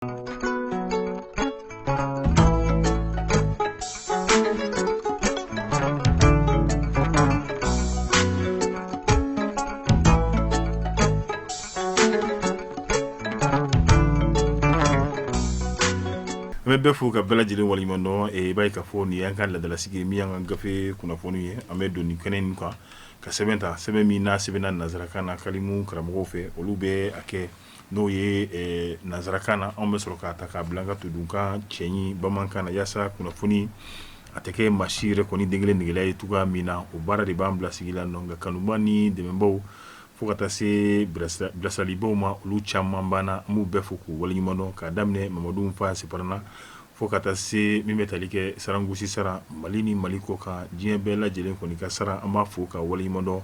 An bɛ bɛɛ fo ka bɛɛ lajɛlen waleɲuman dɔn. I b'a ye k'a fɔ nin y'an ka laadalasigi min y'an ka gafe kunnafoni ye. An bɛ don nin kɛnɛ in kan ka sɛbɛn ta, sɛbɛn min n'a sɛbɛnna nansarakan na kalimu karamɔgɔw fɛ, olu bɛ a kɛ n'o ye nansarakan na. Anw bɛ sɔrɔ k'a ta k'a bila an ka todunkan cɛɲi bamanankan na, yaasa kunnafoni a tɛ kɛ maa si yɛrɛ kɔni den kelen negela ye cogoya min na. O baara de b'an bila sigi la nɔ. Nka kanuba ni dɛmɛbaw fo ka taa se bilasiralibaw ma, olu caman b'an na, an b'u bɛɛ fo k'u waleɲuman dɔn, k'a daminɛ Mamadu Fa Siparana fo ka taa se min bɛ tali kɛ Sarangosi sara, Mali ni Mali kɔ kan, diɲɛ bɛɛ lajɛlen kɔni ka sara, an b'a fo ka waleɲuman dɔn.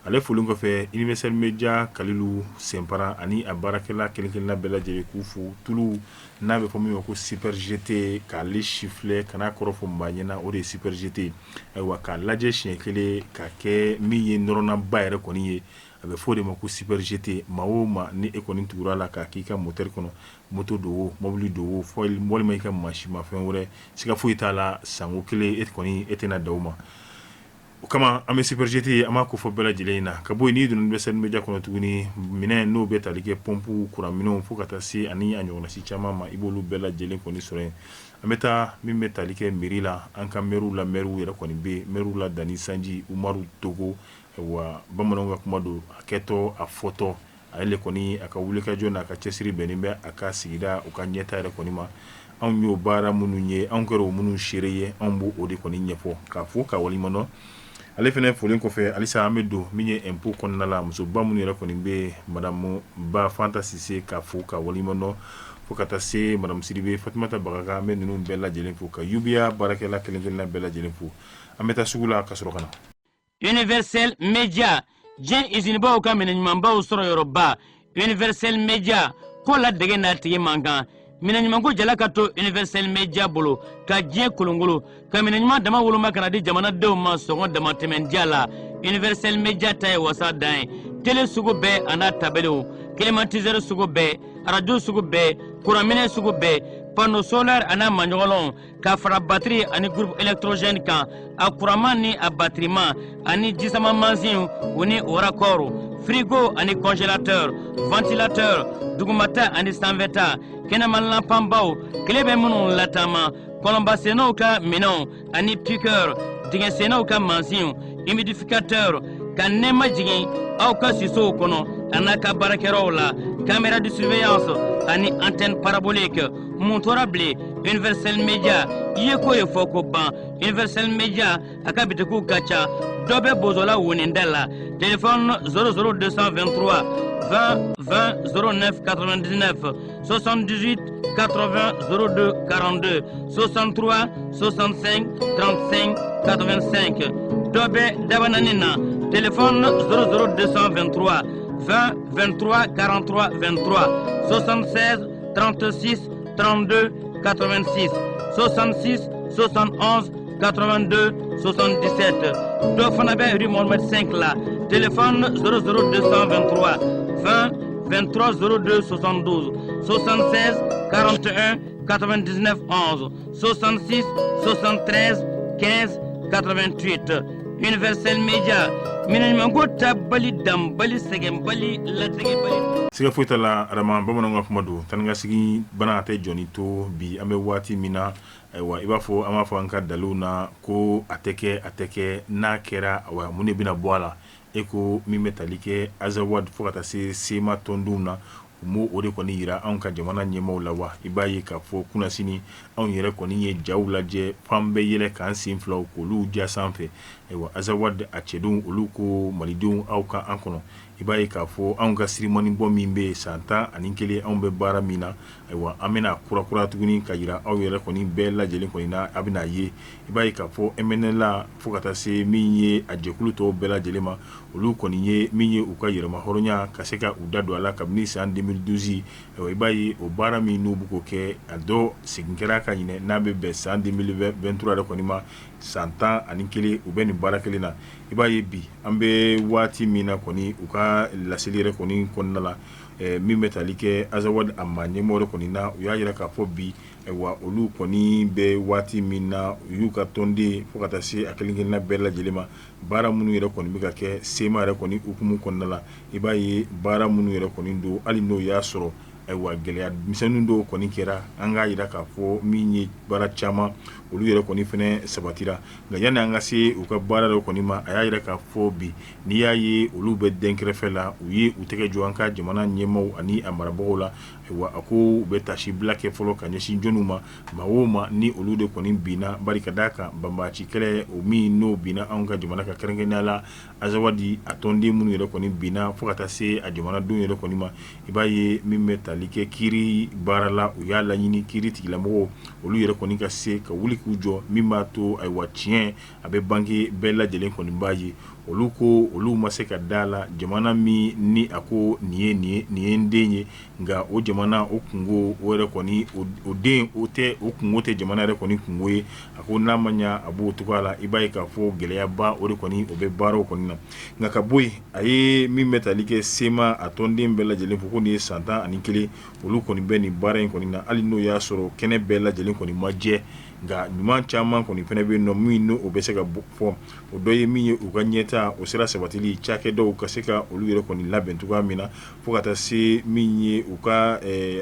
Ale folen kɔfɛ, Universel Media Kalilu Senpara ani a baarakɛla kelen-kelenna bɛɛ lajɛlen k'u fo. Tulu n'a bɛ fɔ min ma ko Super GT, k'ale sifilɛ ka n'a kɔrɔ fɔ maa ɲɛna, o de ye Super GT. Ayiwa, k'a lajɛ siɲɛ kelen ka kɛ min ye nɔrɔnaba yɛrɛ kɔni ye, a bɛ fɔ o de ma ko Super GT. Maa o maa ni e kɔni tugura a la k'a k'i ka moteur kɔnɔ, moto don o, mobili don o, walima i ka mansinmafɛn wɛrɛ, siga foyi t'a la, sanko kelen e kɔni e tɛna dan o ma. O kama an bɛ Super GT, an b'a ko fɔ bɛɛ lajɛlen na. Ka bɔ yen, n'i donna Universel Media kɔnɔ tuguni, minɛn n'o bɛ tali kɛ pɔnpu, kuranminɛnw, fo ka taa se ani a ɲɔgɔnnasi caman ma, i b'olu bɛɛ lajɛlen kɔni sɔrɔ yen. An bɛ taa min bɛ tali kɛ mairie la, an ka maires la, maires yɛrɛ kɔni bɛ yen, maires la Dani Sanji, Umaru Togo. Wa bamananw ka kuma don, a kɛtɔ a fɔtɔ, ale le kɔni a ka wulikajɔ n'a ka cɛsiri bɛnnen bɛ a ka sigida u ka ɲɛtaa yɛrɛ kɔni ma. Anw y'o baara minnu ye, anw kɛra o minnu seere ye, anw b'o o de kɔni ɲɛfɔ k'a fo ka waleɲuman dɔn. Ale fana folen kɔfɛ, halisa an bɛ don min ye impôt kɔnɔna la, musoba minnu yɛrɛ kɔni bɛ yen, madame Ba Fanta Sise, k'a fo ka waleɲuman dɔn, fo ka taa se madame Sidibe Fatumata Bagaga. An bɛ ninnu bɛɛ lajɛlen fo ka UBA baarakɛla kelen-kelenna bɛɛ lajɛlen fo. An bɛ taa sugu la ka sɔrɔ ka na. Universel Media, diɲɛ izinibaw ka minɛn ɲumanbaw sɔrɔ yɔrɔba. Universel Media ko la dege n'a tigi man kan. Minɛn ɲumanko jala ka to Universel Media bolo ka diɲɛ kolongolo ka minɛn ɲuman dama woloma ka na di jamanadenw ma sɔngɔ damatɛmɛndiya la. Universel Media ta ye wasa dan ye. Tele sugu bɛɛ a n'a tabelew, climatiseur sugu bɛɛ, arajo sugu bɛɛ, kuranminɛ sugu bɛɛ, panneau solaire a n'a maɲɔgɔnlɔnw, ka fara batiri ani groupe électrogène kan, a kuranman ni a batiriman ani jisama mansinw, u ni o raccord, frigo ani congélateur, ventilateur, dugumata ani sanfɛta, kɛnɛma lanpanbaw, tile bɛ minnu lataama, kɔlɔnbasennaw ka minɛnw ani piqueur, dingɛsennaw ka mansinw, humidificateur, ka nɛɛma jigin aw ka sisow kɔnɔ a n'a ka baarakɛyɔrɔw la, caméra de surveillance ani antenne parabolique. Mun tora bilen? Universel Media i ye ko ye fɔ ko ban. Universel Media a ka bitikiw ka ca. Dɔ bɛ Bozola woninda la, téléphone 00 223 20 20 09 99, 78 80 02 42, 63 65 35 85. Dɔ bɛ Dabanani na, téléphone 00 223 20 23 43 23, 76 36 32 86, 66 71 82 77. Dɔ fana bɛ rue Mohamed 5 la, téléphone 00 223 20 23 02 72, 76 41 99 11, 66 73 15 88. Universel Media, minɛn ɲumanko tabali danbali sɛgɛnbali latigɛbali. Siga foyi t'a la, Adama, bamananw ka kuma don, tan ka segin bana tɛ jɔnni to. Bi an bɛ waati min na, ayiwa, i b'a fɔ an b'a fɔ an ka daliw na ko a tɛ kɛ, a tɛ kɛ, n'a kɛra, ayiwa, mun de bɛna bɔ a la? E ko min bɛ tali kɛ Azawad fo ka taa se CMA tɔndenw na, u m'o o de kɔni jira anw ka jamana ɲɛmaaw la wa? I b'a ye k'a fɔ kunasini anw yɛrɛ kɔni ye jaw lajɛ fan bɛɛ yɛlɛ k'an sen filaw k'olu ja sanfɛ. Ayiwa, Azawad a cɛdenw, olu ko malidenw, aw ka an kɔnɔ. I b'a ye k'a fɔ anw ka sirimani bɔ min bɛ yen san 11, anw bɛ baara min na, ayiwa, an bɛna kurakura tuguni ka jira aw yɛrɛ kɔni bɛɛ lajɛlen kɔni na. A bɛna ye, i b'a ye k'a fɔ MNLA fo ka taa se min ye a jɛkulu tɔw bɛɛ lajɛlen ma, olu kɔni ye min ye u ka yɛrɛmahɔrɔnya ka se ka u da don a la kabini san 2012. Ayiwa, i b'a ye o baara min n'u bɛ k'o kɛ, a dɔ segin kɛra ka ɲinɛ n'a bɛ bɛn san 2023 yɛrɛ kɔni ma, san 11 u bɛ nin baara kelen na. I b'a ye bi an bɛ waati min na kɔni, u ka laseli yɛrɛ kɔni kɔnɔna la, Min bɛ tali kɛ Azawad a maa ɲɛmɔgɔ yɛrɛ kɔni na, u y'a jira k'a fɔ bi, ayiwa, olu kɔni bɛ waati min na, u y'u ka tɔnden fo ka taa se a kelen-kelenna bɛɛ lajɛlen ma, baara minnu yɛrɛ kɔni bɛ ka kɛ CMA yɛrɛ kɔni hukumu kɔnɔna la, i b'a ye baara minnu yɛrɛ kɔni don, hali n'o y'a sɔrɔ, ayiwa, gɛlɛya misɛnnin dɔw kɔni kɛra, an k'a jira k'a fɔ min ye baara caman olu yɛrɛ kɔni fana sabatira. Nka yanni an ka se u ka baara dɔ kɔni ma, a y'a jira k'a fɔ bi, n'i y'a ye olu bɛ dɛnkɛrɛfɛ la, u ye u tɛgɛ jɔ an ka jamana ɲɛmaaw ani a marabagaw la. Ayiwa, a ko u bɛ taasibila kɛ fɔlɔ ka ɲɛsin jɔnniw ma, maa o maa ni olu de kɔni binna, bari ka d'a kan banbaanci kɛlɛ o min n'o binna anw ka jamana kan, kɛrɛnkɛrɛnnenya la Azawadi a tɔnden minnu yɛrɛ kɔni binna fo ka taa se a jamanadenw yɛrɛ kɔni ma, i b'a ye min bɛ tali kɛ kiiri baara la, u y'a laɲini kiiri tigilamɔgɔw olu yɛrɛ kɔni ka se ka wuli k'u jɔ, min b'a to, ayiwa, tiɲɛ a bɛ bange, bɛɛ lajɛlen kɔni b'a ye. Olu ko olu ma se ka da la jamana min ni a ko nin ye nin nin ye n den ye, nka o jamana o kunko o yɛrɛ kɔni o den o tɛ, o kunko tɛ jamana yɛrɛ kɔni kunko ye. A ko n'a ma ɲɛ a b'o cogoya la, i b'a ye k'a fɔ gɛlɛyaba o de kɔni o bɛ baaraw kɔni na. Nka ka bɔ yen, a ye min bɛ tali kɛ CMA a tɔnden bɛɛ lajɛlen fo ko nin ye san 11, olu kɔni bɛ nin baara in kɔni na, hali n'o y'a sɔrɔ kɛnɛ bɛɛ lajɛlen kɔni ma jɛ, nka ɲuman caman kɔni fana bɛ yen nɔ min n'o bɛ se ka fɔ. O dɔ ye min ye, u ka ɲɛta o sira sabatili, cakɛdaw ka se ka olu yɛrɛ kɔni labɛn cogoya min na, fo ka taa se min ye u ka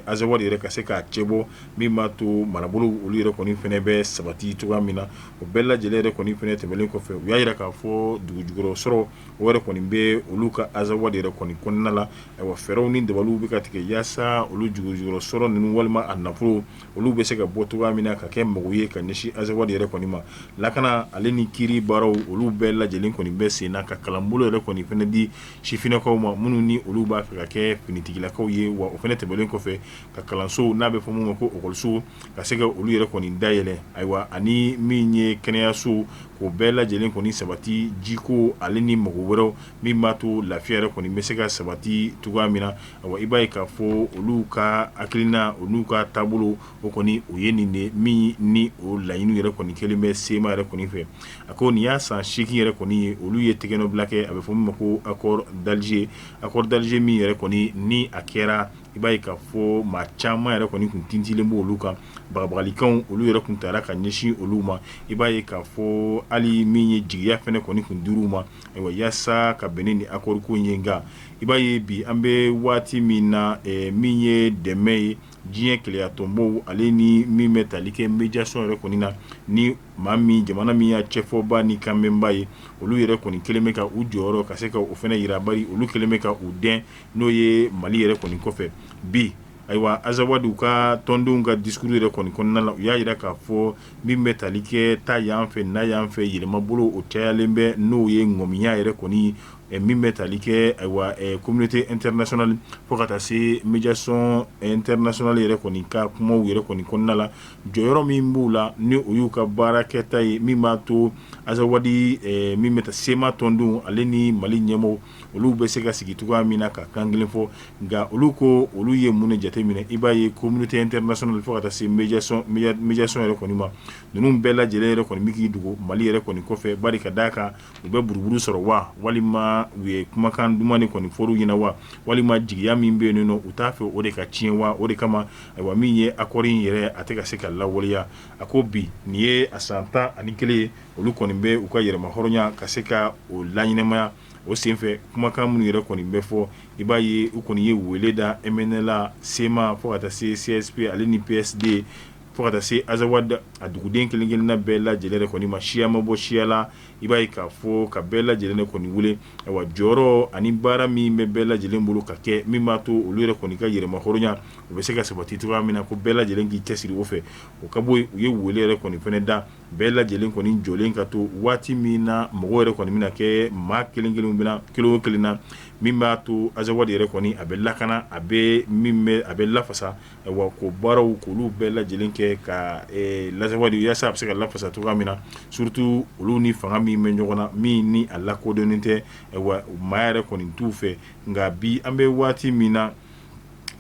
Azawadi yɛrɛ ka se k'a cɛbɔ, min b'a to marabolo olu yɛrɛ kɔni fana bɛ sabati cogoya min na. O bɛɛ lajɛlen yɛrɛ kɔni fana tɛmɛnen kɔfɛ, u y'a jira k'a fɔ dugujukɔrɔ sɔrɔ o yɛrɛ kɔni bɛ olu ka Azawadi yɛrɛ kɔni kɔnɔna la. Ayiwa, fɛɛrɛw ni dabaliw bɛ ka tigɛ yaasa olu dugujukɔrɔ sɔrɔ ninnu walima a nafolo olu bɛ se ka bɔ cogoya min na ka kɛ mago ye ka ɲɛsin Azawadi yɛrɛ kɔni ma. Lakana ale ni kiiri baaraw olu bɛɛ lajɛlen kɔni bɛ sen na ka kalanbolo yɛrɛ kɔni fana di sifinnakaw ma, minnu ni olu b'a fɛ ka kɛ finitigilakaw ye. Wa o fana tɛmɛnen kɔfɛ, ka kalansow n'a bɛ fɔ min ma ko ekɔliso ka se ka olu yɛrɛ kɔni dayɛlɛ, ayiwa, ani min ye kɛnɛyaso k'o bɛɛ lajɛlen kɔni sabati, jiko ale ni mago wɛrɛw min b'a to lafiya yɛrɛ kɔni bɛ se ka sabati cogoya min na. Ayiwa, i b'a ye k'a fɔ olu ka hakilina, olu ka taabolo o kɔni o ye nin de min ni o laɲini yɛrɛ kɔni kɛlen bɛ CMA yɛrɛ kɔni fɛ. A ko nin y'a san 8 yɛrɛ kɔni ye olu ye tɛgɛnɔbila kɛ, a bɛ fɔ min ma ko accord d'Alger. Accord d'Alger min yɛrɛ kɔni ni a kɛra, i b'a ye k'a fɔ maa caman yɛrɛ kɔni tun tintilen b'olu kan, bagabagalikanw olu yɛrɛ tun taara ka ɲɛsin olu ma. I b'a ye k'a fɔ hali min ye jigiya fana kɔni tun dir'u ma, ayiwa, yaasa ka bɛn ni accord ko in ye. Nka i b'a ye bi an bɛ waati min na, min ye dɛmɛ ye diɲɛ kelenyatɔnbaw ale ni min bɛ tali kɛ médiation yɛrɛ kɔni na, ni maa min jamana min y'a cɛfɔba ni kanbɛnba ye, olu yɛrɛ kɔni kɛlen bɛ ka u jɔyɔrɔ ka se ka o fana jira, bari olu kɛlen bɛ ka u dɛn n'o ye Mali yɛrɛ kɔni kɔfɛ bi. Ayiwa, Azawadi ka tɔndenw ka discours yɛrɛ kɔni kɔnɔna la, u y'a jira k'a fɔ min bɛ tali kɛ taa yan fɛ na yan fɛ, yɛlɛmabolo o cayalen bɛ, n'o ye ŋɔmiya yɛrɛ kɔni min bɛ tali kɛ, ayiwa, communauté internationale fo ka taa se médiation internationale yɛrɛ kɔni ka kumaw yɛrɛ kɔni kɔnɔna la, jɔyɔrɔ min b'u la ni o y'u ka baarakɛta ye, min b'a to Azawadi min bɛ taa CMA tɔndenw ale ni Mali ɲɛmɔgɔw olu bɛ se ka sigi cogoya min na ka kan kelen fɔ. Nka olu ko olu ye mun de jateminɛ? I b'a ye communauté internationale fo ka taa se médiation yɛrɛ kɔni ma, ninnu bɛɛ lajɛlen yɛrɛ kɔni bɛ k'i dogo Mali yɛrɛ kɔni kɔfɛ, bari ka d'a kan u bɛ buruburu sɔrɔ wa, walima u ye kumakan duman de kɔni fɔr'u ɲɛna wa, walima jigiya min bɛ yen nɔ u t'a fɛ o de ka tiɲɛ wa. O de kama, ayiwa, min ye accord in yɛrɛ a tɛ ka se ka lawaleya. A ko bi nin ye a san 11 ye, olu kɔni bɛ u ka yɛrɛmahɔrɔnya ka se ka o laɲɛnamaya. O senfɛ, kumakan minnu yɛrɛ kɔni bɛ fɔ, i b'a ye u kɔni ye wele da MNLA, CMA fo ka taa se CSP ale ni PSD fo ka taa se Azawad a duguden kelen-kelenna bɛɛ lajɛlen yɛrɛ kɔni ma, siya ma bɔ siya la. I b'a ye k'a fɔ ka bɛɛ lajɛlen de kɔni wele, ayiwa, jɔyɔrɔ ani baara min bɛ bɛɛ lajɛlen bolo ka kɛ min b'a to olu yɛrɛ kɔni ka yɛrɛmahɔrɔnya o bɛ se ka sabati cogoya min na, ko bɛɛ lajɛlen k'i cɛsiri o fɛ. O ka bɔ yen, u ye wele yɛrɛ kɔni fana da bɛɛ lajɛlen kɔni jɔlen ka to waati min na mɔgɔ yɛrɛ kɔni bɛna kɛ maa kelen kelen bɛna kelen o kelen na, min b'a to Azawadi yɛrɛ kɔni a bɛ lakana, a bɛ min bɛ a bɛ lafasa. Ayiwa, ko baaraw k'olu bɛɛ lajɛlen kɛ ka l'Azawadi yaasa a bɛ se ka lafasa cogoya min na, surtout olu ni fanga min bɛ ɲɔgɔn na, min ni a lakodɔnnen tɛ, ayiwa, maa yɛrɛ kɔni t'u fɛ. Nka bi an bɛ waati min na,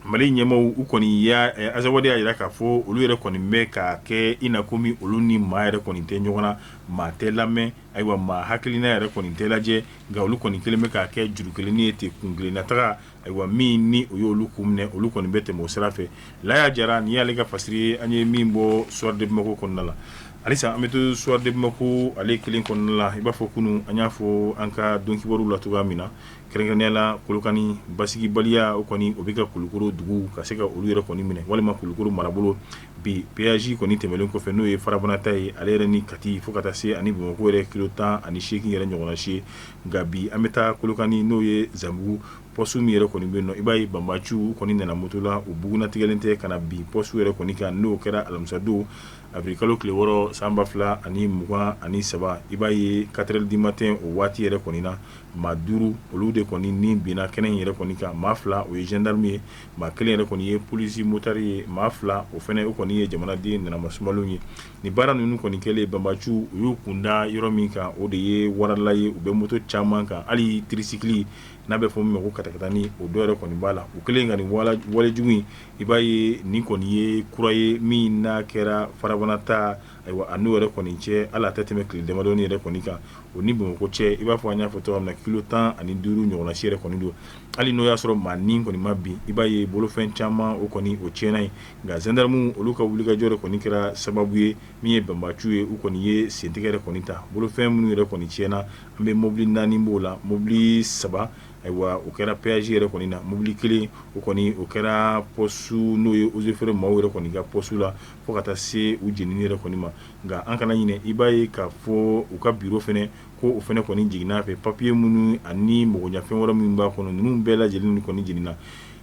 Mali ɲɛmaaw u kɔni y'a Azawadi y'a jira k'a fɔ olu yɛrɛ kɔni bɛ ka kɛ i na komi olu ni maa yɛrɛ kɔni tɛ ɲɔgɔn na, maa tɛ lamɛn, ayiwa maa hakilina yɛrɛ kɔni tɛ lajɛ, nka olu kɔni kelen bɛ k'a kɛ juru kelennin ye ten kun kelenna taga, ayiwa min ni o y'olu kun minɛ, olu kɔni bɛ tɛmɛ o sira fɛ. Laya Jara nin y'ale ka fasiri ye an ye min bɔ Soir de Bamako kɔnɔna la. Halisa an bɛ to Soir de Bamako ale kelen kɔnɔna la, i b'a fɔ kunun an y'a fɔ an ka don kibaru la cogoya min na, kɛrɛnkɛrɛnnenya la Kolokani basigibaliya o kɔni o bɛ ka Kulukoro dugu ka se ka olu yɛrɛ kɔni minɛ walima Kulukoro marabolo bi péage kɔni tɛmɛnen kɔfɛ n'o ye Farabanata ye ale yɛrɛ ni Kati fo ka taa se ani Bamakɔ yɛrɛ kilo 18 yɛrɛ ɲɔgɔnna si ye. Nka bi an bɛ taa Kolokani n'o ye Zanbugu poste min yɛrɛ kɔni bɛ yen nɔ, i b'a ye banbaanciw kɔni nana moto la, u bugunnatigɛlen tɛ ka na bin poste yɛrɛ kɔni kan, n'o kɛra alamisadon avril kalo tile 6 san 2023, i b'a ye 4 heures du matin o waati yɛrɛ kɔni na, maa 5 olu de kɔni ni binna kɛnɛ in yɛrɛ kɔni kan, maa 2 o ye gendarme ye, maa 1 yɛrɛ kɔni ye polisi motard ye, maa 2 o fana o kɔni ye jamanaden nanamasumalen ye. Nin baara ninnu kɔni kɛlen, banbaanciw u y'u kunda yɔrɔ min kan, o de ye warala ye, u bɛ moto caman kan, hali tricycle n'a bɛ fɔ min ma ko katakatani, o dɔ yɛrɛ kɔni b'a la. U kɛlen ka nin walejugu in, i b'a ye nin kɔni ye kura ye min n'a kɛra Farabanata, ayiwa a n'o yɛrɛ kɔni cɛ, hali a tɛ tɛmɛ tile damadɔni yɛrɛ kɔni kan, o ni Bamakɔ cɛ, i b'a fɔ an y'a fɔ cogoya min na, kilo 15 ɲɔgɔnna si yɛrɛ kɔni don. Hali n'o y'a sɔrɔ maa ni kɔni ma bin, i b'a ye bolofɛn caman o kɔni o tiɲɛna yen. Nka gendarmew olu ka wulikajɔ yɛrɛ kɔni kɛra sababu ye min ye banbaanciw ye, u kɔni ye sentigɛ yɛrɛ kɔni ta. Bolofɛn minnu yɛrɛ kɔni tiɲɛna, an bɛ mobili 4 b'o la, mobili 3 ayiwa o kɛra péage yɛrɛ kɔni na, mobili 1 o kɔni o kɛra poste n'o ye eaux et forêts maaw yɛrɛ kɔni ka poste la, fo ka taa se u jenini yɛrɛ kɔni ma. Nka an kana ɲinɛ, i b'a ye k'a fɔ u ka bureau fana ko o fana kɔni jiginna fɛ, papier minnu ani mɔgɔɲafɛn wɛrɛ minnu b'a kɔnɔ, ninnu bɛɛ lajɛlen kɔni jiginna.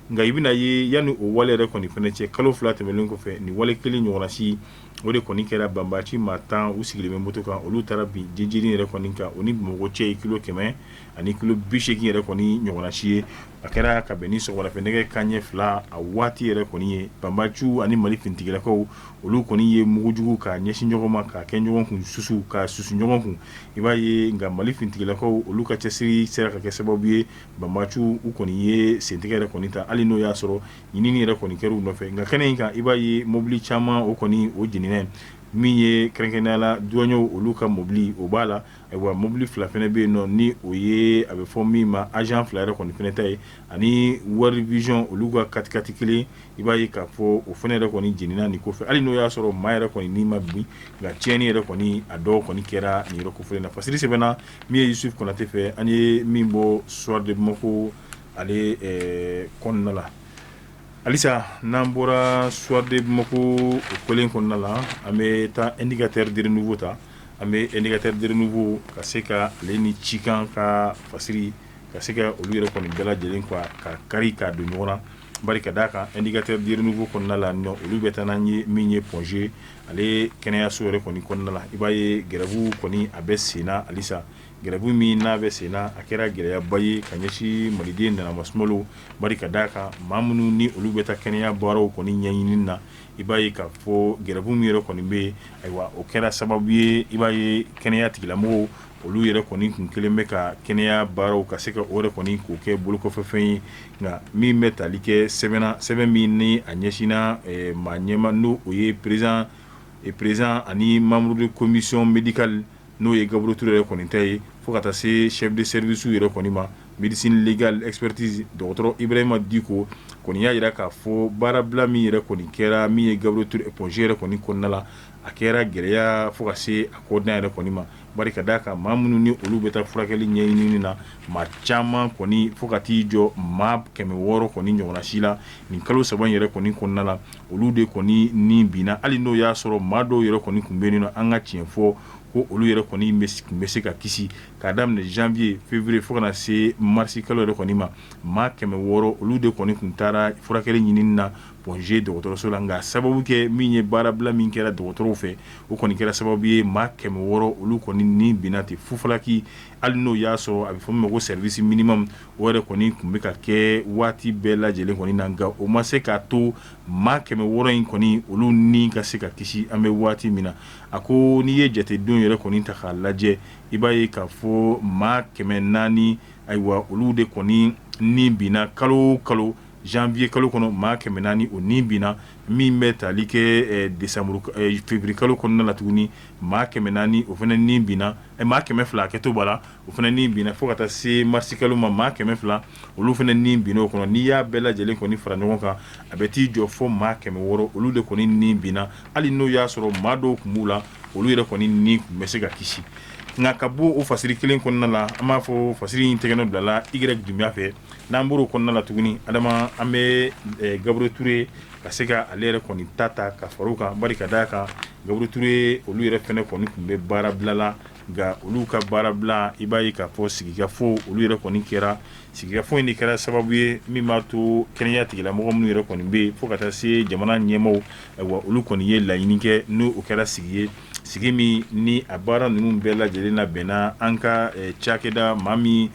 Nka i bɛna ye yanni o wale yɛrɛ kɔni fana cɛ, kalo 2 tɛmɛnen kɔfɛ, nin wale kelen ɲɔgɔnna si o de kɔni kɛra. Banbaanci maa 10 u sigilen bɛ moto kan, olu taara bin Jenjeri yɛrɛ kɔni kan, o ni Bamakɔ cɛ ye kilo 100 ani kilo 80 yɛrɛ kɔni ɲɔgɔnna si ye. A kɛra ka bɛn ni sɔgɔmadafɛ nɛgɛ kanɲɛ 2 a waati yɛrɛ kɔni ye. Banbaanciw ani Mali finitigilakaw olu kɔni ye mugujugu ka ɲɛsin ɲɔgɔn ma, ka kɛ ɲɔgɔn kun susu, ka susu ɲɔgɔn kun, i b'a ye. Nka Mali finitigilakaw olu ka cɛsiri sera ka kɛ sababu ye, banbaanciw u kɔni ye sentigɛ yɛrɛ kɔni ta, hali n'o y'a sɔrɔ ɲinini yɛrɛ kɔni kɛra u nɔfɛ. Nka kɛnɛ in kan, i b'a ye mobili caman o kɔni o jeninna, min ye kɛrɛnkɛrɛnnenya la douaniers olu ka mobili o b'a la. Ayiwa mobili 2 fana bɛ yen nɔ, ni o ye a bɛ fɔ min ma agent 2 yɛrɛ kɔni fana ta ye, ani World Vision olu ka quatre-quatre kelen, i b'a ye k'a fɔ o fana yɛrɛ kɔni jenina nin kɔfɛ, hali n'o y'a sɔrɔ maa yɛrɛ kɔni ni ma bin, nka tiɲɛni yɛrɛ kɔni a dɔw kɔni kɛra nin yɔrɔ kofɔlen na. Fasiri sɛbɛnna min ye Yusuf Konate fɛ, an ye min bɔ Soir de Bamako ale kɔnɔna la. Halisa n'an bɔra Soir de Bamako o kelen kɔnɔna la, an bɛ taa Indicateur de renouveau ta. An bɛ Indicateur de renouveau ka se ka ale ni Cikan ka fasiri ka se ka olu yɛrɛ kɔni bɛɛ lajɛlen ka kari k'a don ɲɔgɔn na. Bari ka d'a kan Indicateur de renouveau kɔnɔna la nɔ, olu bɛ taa n'an ye min ye Point G ale kɛnɛyaso yɛrɛ kɔni kɔnɔna la. I b'a ye grève kɔni a bɛ sen na halisa. Grève min n'a bɛ sen na, a kɛra gɛlɛyaba ye ka ɲɛsin maliden nanamasumalo. Bari ka d'a kan maa minnu ni olu bɛ taa kɛnɛya baaraw kɔni ɲɛɲini na, i b'a ye k'a fɔ grève min yɛrɛ kɔni bɛ yen, ayiwa o kɛra sababu ye, i b'a ye kɛnɛya tigilamɔgɔw olu yɛrɛ kɔni kun kelen bɛ ka kɛnɛya baaraw ka se ka o yɛrɛ kɔni k'o kɛ bolokɔfɛfɛn ye. Nka min bɛ tali kɛ sɛbɛn na, sɛbɛn min ni a ɲɛsinna maa ɲɛma, n'o o ye président ani membre de commission médicale, n'o ye Gabriel Touré yɛrɛ kɔni ta ye, fo ka taa se chef de service yɛrɛ kɔni ma, médecine légale expertise, dɔgɔtɔrɔ Ibrahima Diko kɔni y'a jira k'a fɔ baarabila min yɛrɛ kɔni kɛra min ye Gabriel Touré Point G yɛrɛ kɔni kɔnɔna la, a kɛra gɛlɛya fo ka se a kɔdan yɛrɛ kɔni ma. Bari ka d'a kan maa minnu ni olu bɛ taa furakɛli ɲɛɲini na, maa caman kɔni fo ka t'i jɔ maa 600 kɔni ɲɔgɔnna si la nin kalo 3 in yɛrɛ kɔni kɔnɔna la, olu de kɔni ni binna, hali n'o y'a sɔrɔ maa dɔw yɛrɛ kɔni tun bɛ yen nɔ, an ka tiɲɛ fɔ, ko olu yɛrɛ kɔni tun bɛ se ka kisi. K'a daminɛ janvier, février fo ka na se mars kalo yɛrɛ kɔni ma, maa 600 olu de kɔni tun taara furakɛli ɲinini na Point G dɔgɔtɔrɔso la. Nka sababu kɛ min ye baarabila min kɛra dɔgɔtɔrɔw fɛ, o kɔni kɛra sababu ye maa 600 olu kɔni ni binna ten fufalaki, hali n'o y'a sɔrɔ a bɛ fɔ min ma ko service minimum, o yɛrɛ kɔni tun bɛ ka kɛ waati bɛɛ lajɛlen kɔni na, nka o ma se k'a to maa 600 in kɔni olu ni ka se ka kisi an bɛ waati min na. A ko n'i ye jatedenw yɛrɛ kɔni ta k'a lajɛ, i b'a ye k'a fɔ maa 400, ayiwa olu de kɔni ni binna kalo o kalo. Janvier kalo kɔnɔ maa 400 o ni binna. Min bɛ tali kɛ décembre février kalo kɔnɔna la tuguni, maa 400 o fana ni binna, maa 200 kɛto b'a la, o fana ni binna, fo ka taa se mars kalo ma, maa 200 olu fana ni binna o kɔnɔ. N'i y'a bɛɛ lajɛlen kɔni fara ɲɔgɔn kan, a bɛ t'i jɔ fo maa 600, olu de kɔni ni binna, hali n'o y'a sɔrɔ maa dɔw tun b'u la, olu yɛrɛ kɔni ni tun bɛ se ka kisi. Nka ka bɔ o fasiri kelen kɔnɔna la, an b'a fɔ fasiri in tɛgɛnɔ bilala Y Dunbiya fɛ. N'an bɔr'o kɔnɔna la tuguni, Adama, an bɛ Gabriel Touré ka se ka ale yɛrɛ kɔni ta ta ka fara kan, bari ka d'a kan Gabriel Touré olu yɛrɛ fana kɔni tun bɛ baara bila la. Nka olu ka baara bila, i b'a ye k'a fɔ sigikafɔ olu yɛrɛ kɔni kɛra. Sigikafɔ in de kɛra sababu ye min b'a to kɛnɛya tigilamɔgɔ minnu yɛrɛ kɔni bɛ yen, fo ka taa se jamana ɲɛmaaw, ayiwa, olu kɔni ye laɲini kɛ, n'o o kɛra sigi ye, sigi min ni a baara ninnu bɛɛ lajɛlen labɛnna an ka cakɛda maa min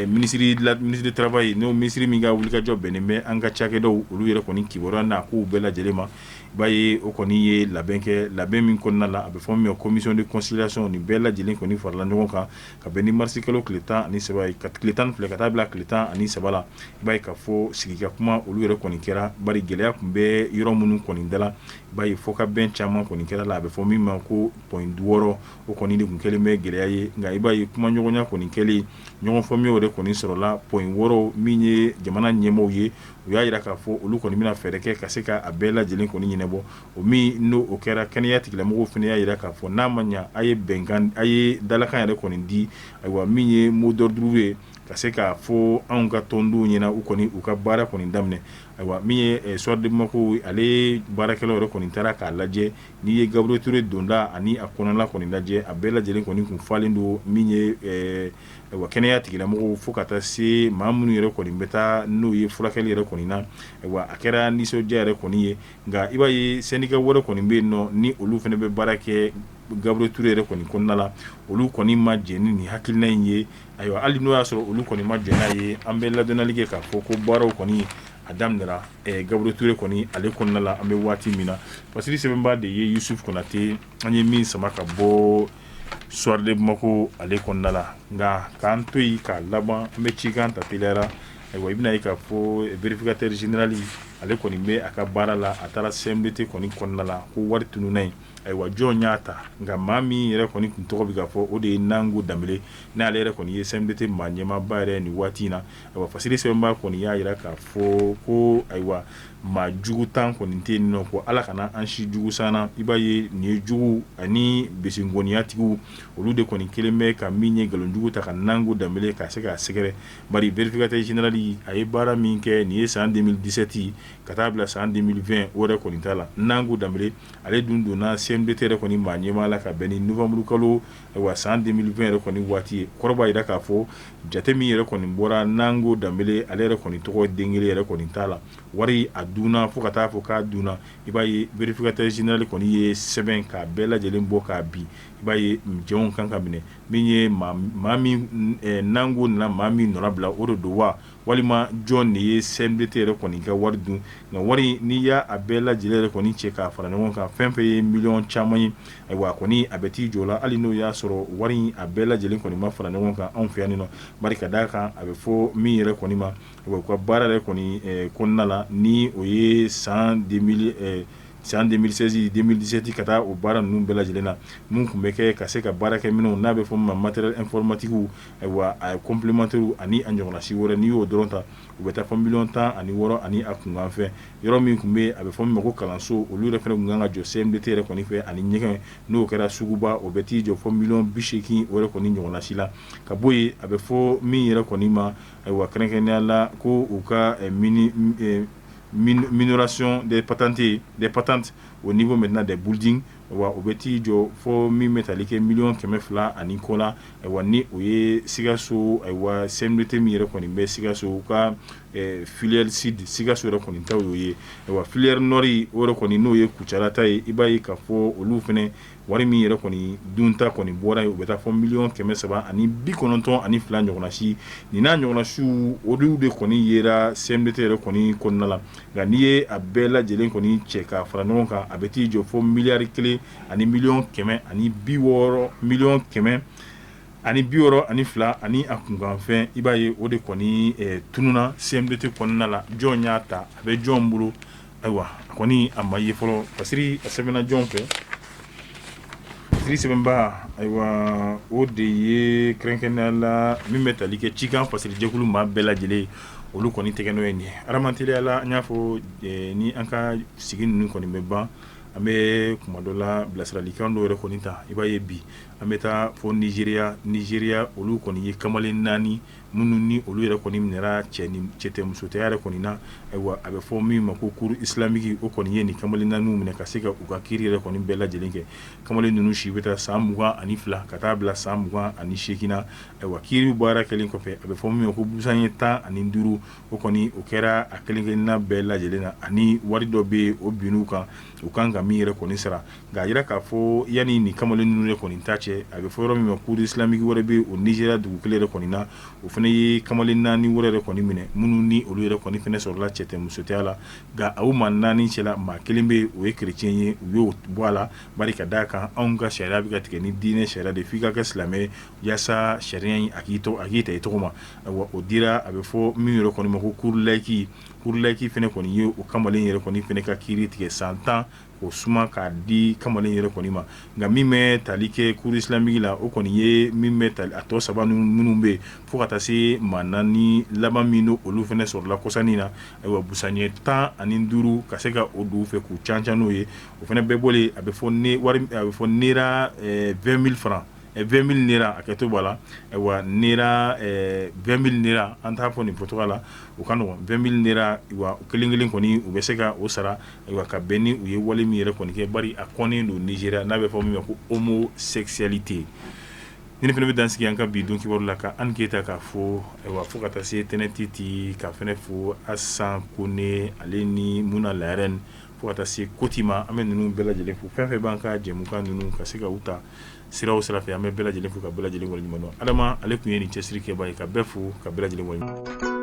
ministre du travail, n'o minisiri min ka wulikajɔ bɛnnen bɛ an ka cakɛdaw olu yɛrɛ kɔni kibaruya n'a kow bɛɛ lajɛlen ma. I b'a ye o kɔni ye labɛn kɛ, labɛn min kɔnɔna la a bɛ fɔ min ma commission de conciliation. Nin bɛɛ lajɛlen kɔni farala ɲɔgɔn kan ka bɛn ni mars kalo tile 13 ye, ka tile 12 ka taa bila tile 13 la. I b'a ye k'a fɔ sigi ka kuma olu yɛrɛ kɔni kɛra, bari gɛlɛya tun bɛ yɔrɔ minnu kɔni da la, i b'a ye fɔ ka bɛn caman kɔni kɛra la. A bɛ fɔ min ma ko point 6, o kɔni de tun kɛlen bɛ gɛlɛya ye. Nka i b'a ye kumaɲɔgɔnya kɔni kɛlen, ɲɔgɔn faamuya yɛrɛ kɔni sɔrɔla point 6 min ye jamana ɲɛmaaw ye, u y'a jira k'a fɔ olu kɔni bɛna fɛɛrɛ kɛ ka se ka a bɛɛ lajɛlen kɔni ɲɛnabɔ. O min n'o o kɛra, kɛnɛya tigilamɔgɔw fana y'a jira k'a fɔ n'a ma ɲɛ, a ye bɛnkan, a ye dalakan yɛrɛ kɔni di, ayiwa, min ye mot d'ordre ye ka se k'a fɔ anw ka tɔndenw ɲɛna, u kɔni u ka baara kɔni daminɛ. Ayiwa, min ye Soir de Bamako, ale baarakɛlaw yɛrɛ kɔni taara k'a lajɛ. N'i ye Gabriel Touré donda ani a kɔnɔna kɔni lajɛ, a bɛɛ lajɛlen kɔni tun falen don min ye ayiwa kɛnɛya tigilamɔgɔw, fo ka taa se maa minnu yɛrɛ kɔni bɛ taa n'o ye furakɛli yɛrɛ kɔni na. Ayiwa, a kɛra nisɔndiya yɛrɛ kɔni ye. Nka i b'a ye syndicat wɛrɛ kɔni bɛ yen nɔ, ni olu fana bɛ baara kɛ Gabriel Touré yɛrɛ kɔni kɔnɔna la, olu kɔni ma jɛn ni nin hakilina in ye. Ayiwa, hali n'o y'a sɔrɔ olu kɔni ma jɛn n'a ye, an bɛ ladɔnniyali kɛ k'a fɔ ko baaraw kɔni a daminɛra Gabriel Touré kɔni ale kɔnɔna la an bɛ waati min na. Fasiri sɛbɛnbaa de ye Yusuf Konate, an ye min sama ka bɔ Soir de Bamako ale kɔnɔna la. Nka k'an to yen k'a laban, an bɛ cikan ta teliyara. Ayiwa, i bɛna ye k'a fɔ vérificateur général ale kɔni bɛ a ka baara la. A taara CMDT kɔni kɔnɔna la ko wari tununna yen. Ayiwa, jɔn y'a ta? Nka maa min yɛrɛ kɔni tun tɔgɔ bɛ ka fɔ, o de ye Nango Danbele, n'ale yɛrɛ kɔni ye CMDT maa ɲɛmaaba yɛrɛ nin waati in na. Ayiwa, fasiri sɛbɛnbaa kɔni y'a jira k'a fɔ ko ayiwa, maa jugu tan kɔni tɛ yen nɔ, ko Ala kana an si jugu san na. I b'a ye nin ye jugu ani besenkɔniyatigiw, olu de kɔni kelen bɛ ka min ye nkalonjugu ta ka Nango Danbele ka se k'a sɛgɛrɛ, bari vérificateur général a ye baara min kɛ nin ye san 2017 ka taa bila san 2020, o yɛrɛ kɔni t'a la. Nango Danbele ale dun donna CMDT yɛrɛ kɔni maa ɲɛmaa la ka bɛn ni novembre kalo, ayiwa, san 2020 yɛrɛ kɔni waati ye. Kɔrɔ b'a jira k'a fɔ jate min yɛrɛ kɔni bɔra, Nango Danbele ale yɛrɛ kɔni tɔgɔ den kelen yɛrɛ kɔni t'a la. Wari a dunna fo ka taa fɔ k'a dunna. I b'a ye vérificateur général kɔni ye sɛbɛn k'a bɛɛ lajɛlen bɔ k'a bin. I b'a ye jɔnw kan ka minɛ, min ye maa min Nango nana maa min nɔnabila, o de don wa, walima jɔn de ye CMDT yɛrɛ kɔni ka wari dun? Nka wari, n'i y'a bɛɛ lajɛlen yɛrɛ kɔni cɛ k'a fara ɲɔgɔn kan, fɛn fɛn ye miliyɔn caman ye, ayiwa, a kɔni a bɛ t'i jɔ la, hali n'o y'a sɔrɔ wari a bɛɛ lajɛlen kɔni ma fara ɲɔgɔn kan anw fɛ yan nɔ, bari ka d'a kan a bɛ fɔ min yɛrɛ kɔni ma, u ka baara yɛrɛ kɔni kɔnɔna la, ni o ye san 2016 2017 ka taa o baara ninnu bɛɛ lajɛlen na, mun tun bɛ kɛ ka se ka baara kɛ minnu n'a bɛ fɔ ma matériel informatique, ayiwa, a complémentaire ani a ɲɔgɔnna si wɛrɛ, n'i y'o dɔrɔn ta, u bɛ taa fɔ miliyɔn 16 ani a kunkan fɛn. Yɔrɔ min tun bɛ a bɛ fɔ min ma ko kalanso, olu yɛrɛ fana tun kan ka jɔ CMDT yɛrɛ kɔni fɛ, ani ɲɛgɛn, n'o kɛra suguba, o bɛ t'i jɔ fɔ miliyɔn 80 o yɛrɛ kɔni ɲɔgɔnna si la. Ka bɔ yen, a bɛ fɔ min yɛrɛ kɔni ma, ayiwa, kɛrɛnkɛrɛnnenya la ko u ka minoration des patentes au niveau maintenant des buildings, wa o bɛ t'i jɔ fɔ min bɛ tali kɛ miliyɔn 200 ani kɔ la. Ayiwa, ni o ye Sikaso, ayiwa, CMDT min yɛrɛ kɔni bɛ Sikaso, u ka filière sud Sikaso yɛrɛ kɔni ta y'o ye. Ayiwa, filière nord o yɛrɛ kɔni, n'o ye Kucala ta ye, i b'a ye k'a fɔ olu fana wari min yɛrɛ kɔni dunta kɔni bɔra yen, u bɛ taa fɔ miliyɔn 392 ɲɔgɔnna si. Nin n'a ɲɔgɔnna siw, olu de kɔni yera CMDT yɛrɛ kɔni kɔnɔna la. Nka n'i ye a bɛɛ lajɛlen kɔni cɛ k'a fara ɲɔgɔn kan, a bɛ t'i jɔ fo miliyari 1 ani miliyɔn 160, miliyɔn kɛmɛ ani 62 ani a kunkanfɛn, i b'a ye o de kɔni tununna CMDT kɔnɔna la. Jɔn y'a ta, a bɛ jɔn bolo? Ayiwa, a kɔni a ma ye fɔlɔ. Fasiri a sɛbɛnna jɔn fɛ? Fasiri sɛbɛnba, ayiwa, o de ye kɛrɛnkɛrɛnnenya la min bɛ tali kɛ cikan fasirijɛkulu maa bɛɛ lajɛlen, olu kɔni tɛgɛ nɔ ye nin ye. Adama, teliya la, an y'a fɔ ni an ka sigi ninnu kɔni bɛ ban, an bɛ kuma dɔ la bilasiralikan dɔw yɛrɛ kɔni ta. I b'a ye bi an bɛ taa fɔ Nizeriya. Nizeriya, olu kɔni ye kamalen naani minnu ni olu yɛrɛ kɔni minɛra cɛ ni cɛ tɛ musotɛya yɛrɛ kɔni na. Ayiwa, a bɛ fɔ min ma ko cour islamique, o kɔni ye nin kamalen naani minɛ ka se ka u ka kiiri yɛrɛ kɔni bɛɛ lajɛlen kɛ. Kamalen ninnu si bɛ taa san 22 ka taa bila san 28 na. Ayiwa, kiiri baara kɛlen kɔfɛ, a bɛ fɔ min ma ko busan ɲɛ 15, o kɔni o kɛra a kelenkelenna bɛɛ lajɛlen na, ani wari dɔ bɛ yen o binn'u kan, u kan ka min yɛrɛ kɔni sara. Nka a jira k'a fɔ yanni nin kamalen ninnu yɛrɛ kɔni ta cɛ, a bɛ fɔ yɔrɔ min ma cour islamique wɛrɛ bɛ o Nizeriya dugu kelen yɛrɛ kɔni na, o fana ye kamalen naani wɛrɛ yɛrɛ kɔni minɛ, minnu ni olu yɛrɛ kɔni fana sɔrɔla cɛ tɛ musotɛya la. Nka u maa naani cɛla, maa kelen bɛ yen, o ye chrétien ye, u y'o bɔ a la, bari ka d'a kan anw ka sariya bɛ ka tigɛ ni diinɛ sariya de, f'i ka kɛ silamɛ ye yaasa sariya in a k'i ta i tɔgɔ ma. Ayiwa, o dira a bɛ fɔ min yɛrɛ kɔni ma ko cour laïque. Cour laïque fana kɔni ye o kamalen yɛrɛ kɔni fana ka kiiri tigɛ san 10, k'o suma k'a di kamalen yɛrɛ kɔni ma. Nka min bɛ tali kɛ cour islamique la, o kɔni ye min bɛ tali a tɔ saba minnu bɛ yen, fo ka taa se maa naani laban min olu fana sɔrɔla kɔsannin na. Ayiwa, busan ɲɛ 15 ka se ka o don u fɛ k'u ca ca n'o ye, o fana bɛɛ bɔlen, a bɛ fɔ a bɛ fɔ naira 20 000 francs, 20 000 naira, a kɛto b'a la. Ayiwa, naira 20 000 naira, an t'a fɔ nin fɔcogo la, o ka nɔgɔn, 20 000 naira wa kelen kelen kɔni, u bɛ se ka o sara. Ayiwa, ka bɛn ni u ye wale min yɛrɛ kɔni kɛ, bari a kɔnnen don Nizeriya, n'a bɛ fɔ min ma ko homosexualité. Ni fana bɛ dan sigi an ka bi don kibaru la, ka an Keyita k'a fo. Ayiwa, fo ka taa se Tɛnɛtiti ka fana fo, Asan Kone ale ni Muna Layɛrɛn, fo ka taa se Koti ma. An bɛ ninnu bɛɛ lajɛlen fo. Fɛn fɛn b'an ka jɛmukan ninnu ka se ka u ta sira o sira fɛ, an bɛ bɛɛ lajɛlen fo ka bɛɛ lajɛlen waleɲuman dɔn. Adama, ale tun ye nin cɛsiri kɛba ye, ka bɛɛ fo ka bɛɛ lajɛlen waleɲuman.